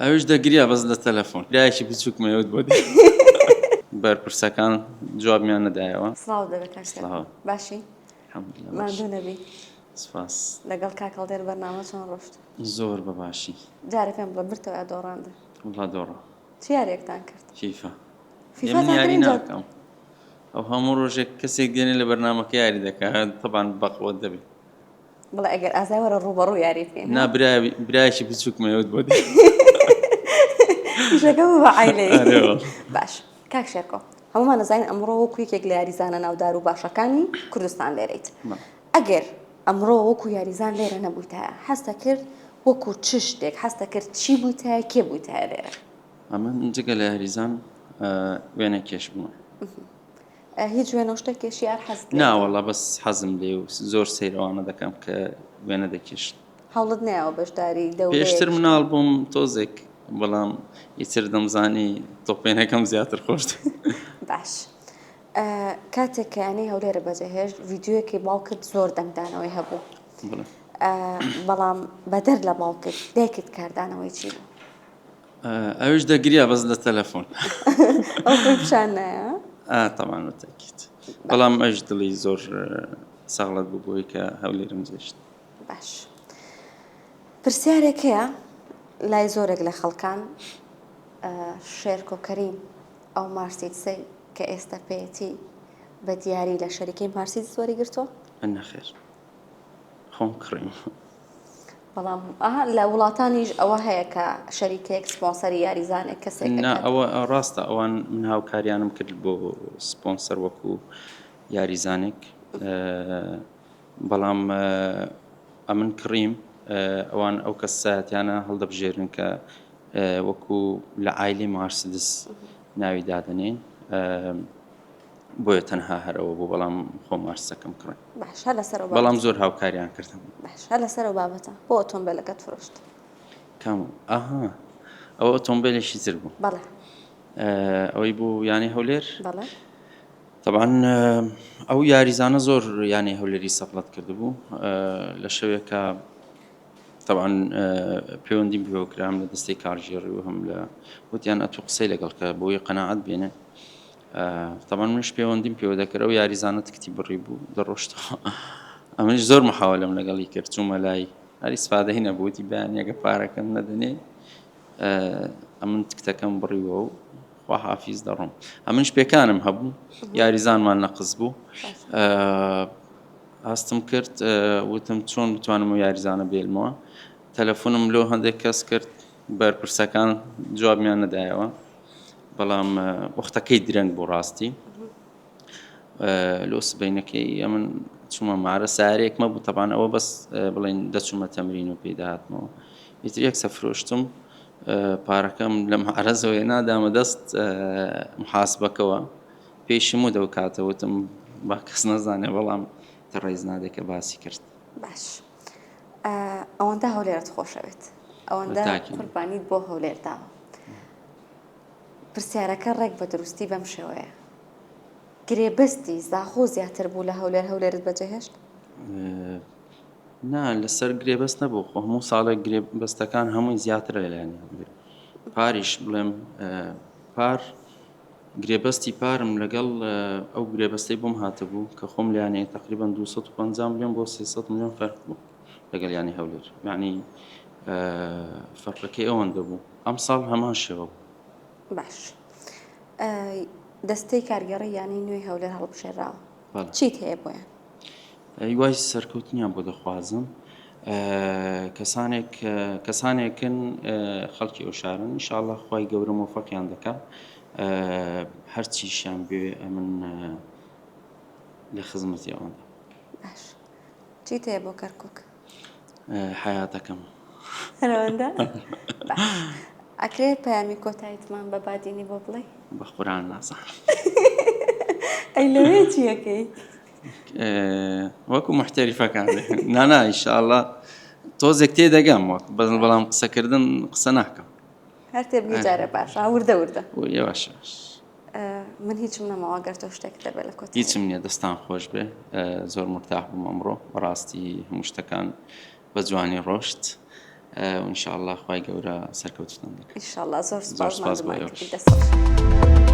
ئەویش دەگریا بەس لە تەلەفۆن. برایەکی بچووکم هەیە وت بۆ دێ. بەرپرسەکان جوابمیان نەدایەوە. سڵاوت لێبێ کاک شێرکۆ. سڵاو. باشی؟ الحمدللە باشم. ماندوو نەبی. سپاس. لەگەڵ کاک هەڵدێر بەرنامە چۆن ڕۆشت؟ زۆر بە باشی. جارێ پێم بڵێ بردتەوە یا دۆڕاندن؟ وەڵا دۆڕا. چ یاریەکتان کرد؟ فیفا. فیفاتان من کرد یاری ئینجا ناکەم. ئەو هەموو ڕۆژێک کەسێک دێنێ لە بەرنامەکە یاری دەکا تەبعەن بەقوەت دەبێ. بڵێ ئەگەر ئازای وەرە ڕووبەڕوو یاری بکەین نا برایەکی بچووکم هەیە وت بۆ دێ. ئیشەکە بوو بە عایلەیی. ئەرێ وەڵا. باش کاک شێرکۆ هەموومان ئەزانین ئەمڕۆ وەکو یەکێک لە یاریزانە ناودار و باشەکانی کوردستان لێرەیت. ئەگەر ئەمڕۆ وەکو یاریزان لێرە نەبوویتایە حەزتەکرد وەکو چ شتێک حەزتەکرد چی بوویتایە کێ بوویتایە لێرە؟ ئەمن جگە لە یاریزان وێنەکێش بووم. هیچ وێنە و شتێک کێشی یار حەزت لێیە؟ نا وەڵا بەس حەزم لێ و زۆر سەیر ئەوانە دەکەم کە وێنە دەکێشن. هەوڵت نەیاوە بەشداری دەورەیەک پێشتر مناڵ بووم تۆزێک بەڵام ئیتر دەمزانی تۆپێنەکەم زیاتر خۆش دەوێت. باش کاتێک کە یانەی هەولێرە بەجێهێشت ڤیدیۆیەکەی باوکت زۆر دەنگدانەوەی هەبوو بەڵام بەدەر لە باوکت دایکت کاردانەوەی چی بوو؟ ئەویش دەگریا بەس لە تەلەفۆن. ئەو خۆی پیشان نایە؟ ئا تەبعەن بەتەکید. بەڵام ئەویش دڵی زۆر سەغڵەت بوو بۆی کە هەولێرم جێشت. باش. پرسیارێک هەیە لای زۆرێک لە خەڵکان شێرکۆ کەریم ئەو مارسیدسەی کە ئێستا پێیەتی بە دیاری لە شەریکەی مارسیدس وەریگرتووە؟ نەخێر. خۆم کڕیم. بەڵام ئەها لە وڵاتانیش ئەوە هەیە کە شەریکەیەک سپۆنسەری یاریزانێک کەسێک نا ئەکات. ئەوە ڕاستە ئەوان من هاوکاریانم کرد بۆ سپۆنسەر وەکو یاریزانێک بەڵام ئەمن کڕیم ئەوان ئەو کەسایەتیانە هەڵدەبژێرن کە وەکو لە عایلەی مارسدس ناوی دادەنێن بۆیە تەنها هەر ئەوە بوو بەڵام خۆم مارسەکەم کڕی. باش هەر لەسەر ئەو بەڵام بابەتە. زۆر هاوکاریان کردم. باش هەر لەسەر ئەو بابەتە بۆ ئۆتۆمبێلەکەت فرۆشت؟ کام ئەها ئەوە ئۆتۆمبێلێکی تر بوو. بەڵێ. ئەوەی بوو یانەی هەولێر؟ بەڵێ. تەبعەن ئەو یاریزانە زۆر یانەی هەولێری سەغڵەت کردبوو لە شەوێکا تەبعەن پەیوەندیم پێوە کرا هەم لە دەستەی کارگێڕی و هەم لە وتیان ئەتوو قسەی لەگەڵ کە بۆی قەناعەت بێنێ تەبعەن منیش پەیوەندیم پێوە دەکرد ئەو یاریزانە تکتی بڕی بوو دەڕۆشتەوە ئەمنیش زۆر محاولەم لەگەڵی کرد چوومە لای هەر ئیسفادەی نەبوو وتی بەیانیەکە پارەکەم نەدەنێ ئەمن تکتەکەم بڕیوە و خواحافیز دەڕۆم ئەمنش پێکانم هەبوو یاریزانمان نەقس بوو هەستم کرد وتم چۆن بتوانم و یاریزانە بێلمەوە تەلەفۆنم لۆ هەندێک کەس کرد بەرپرسەکان جوابمیان نەدایەوە بەڵام وەختەکەی درەنگ بوو ڕاستی لۆ سبەینەکەی ئەمن چوومە مارە سارێک مەبوو تەبان ئەوە بەس بڵێن دەچوومە تەمرین و پێی دەهاتمەوە ئیتر یەکسە فرۆشتم پارەکەم لە مەعرەزەوە هێنا دامە دەست محاسبەکەوە پێیشم وت ئەو کاتە وتم با کەس نەزانێ بەڵام تە ڕێز نادێ کە باسی کرد. باش ئەوەندە هەولێرت خۆشەوێت ئەوەندە قوربانیت بۆ هەولێر داوە پرسیارەکە ڕێک بە دروستی بەم شێوەیە گرێبەستی زاخۆ زیاتر بوو لە هەولێر هەولێرت بەجێهێشت؟ نا لەسەر گرێبەست نەبوو خۆ هەموو ساڵێک گرێبەستەکان هەمووی زیاترە لەلایەن هەولێر پاریش بڵێم پار گرێبەستی پارم لەگەڵ ئەو گرێبەستەی بۆم هاتبوو کە خۆم لە یانەیە تقریبا 250 ملیۆن بۆ 300 ملیۆن فەرق بوو لەگەڵ یانەی هەولێر یعنی فەرقەکەی ئەوەندە بوو ئەم ساڵ هەمان شێوە بوو. باش دەستەی کارگێڕی یانەی نوێی هەولێر هەڵبژێراوە چیت هەیە بۆیان؟ هیوای سەرکەوتنیان بۆ دەخوازم کەسانێک کەسانێکن خەڵکی ئەو شارن ئینشاءاللە خوای گەورە مۆفەقیان دەکا هەرچیشیان بوێ ئەمن لە خزمەتی ئەواندا. باش چیت هەیە بۆ کەرکوک؟ حەیاتەکەم. هەرەوەندە؟ باش ئەکرێ پەیامی کۆتاییتمان بە بادینی بۆ بڵێی؟ بە قورئان نازانم. ئەی لەوێ چیەکەی؟ وەکو محتەریفەکان نانا ئیشاءاللە تۆزێک تێدەگەم وەک بەس بەڵام قسەکردن قسە ناکەم. هەر تێبگەی جارێ باشە وردە وردە. یەواش یەواش. من هیچم نەماوە گەر تۆ شتێکت هەبێ لە کۆتایی. هیچم نییە دەستان خۆش بێ زۆر مورتاح بووم ئەمڕۆ بەڕاستی هەموو شتەکان بە جوانی ڕۆشت. ان شاء اللە خوای گەورە سەرکەوتوتان دەکات. ان شاء اللە زۆر زۆر سوپاس سوپاس بۆ ماندوومان ئێوەش. کردی دەست خۆش.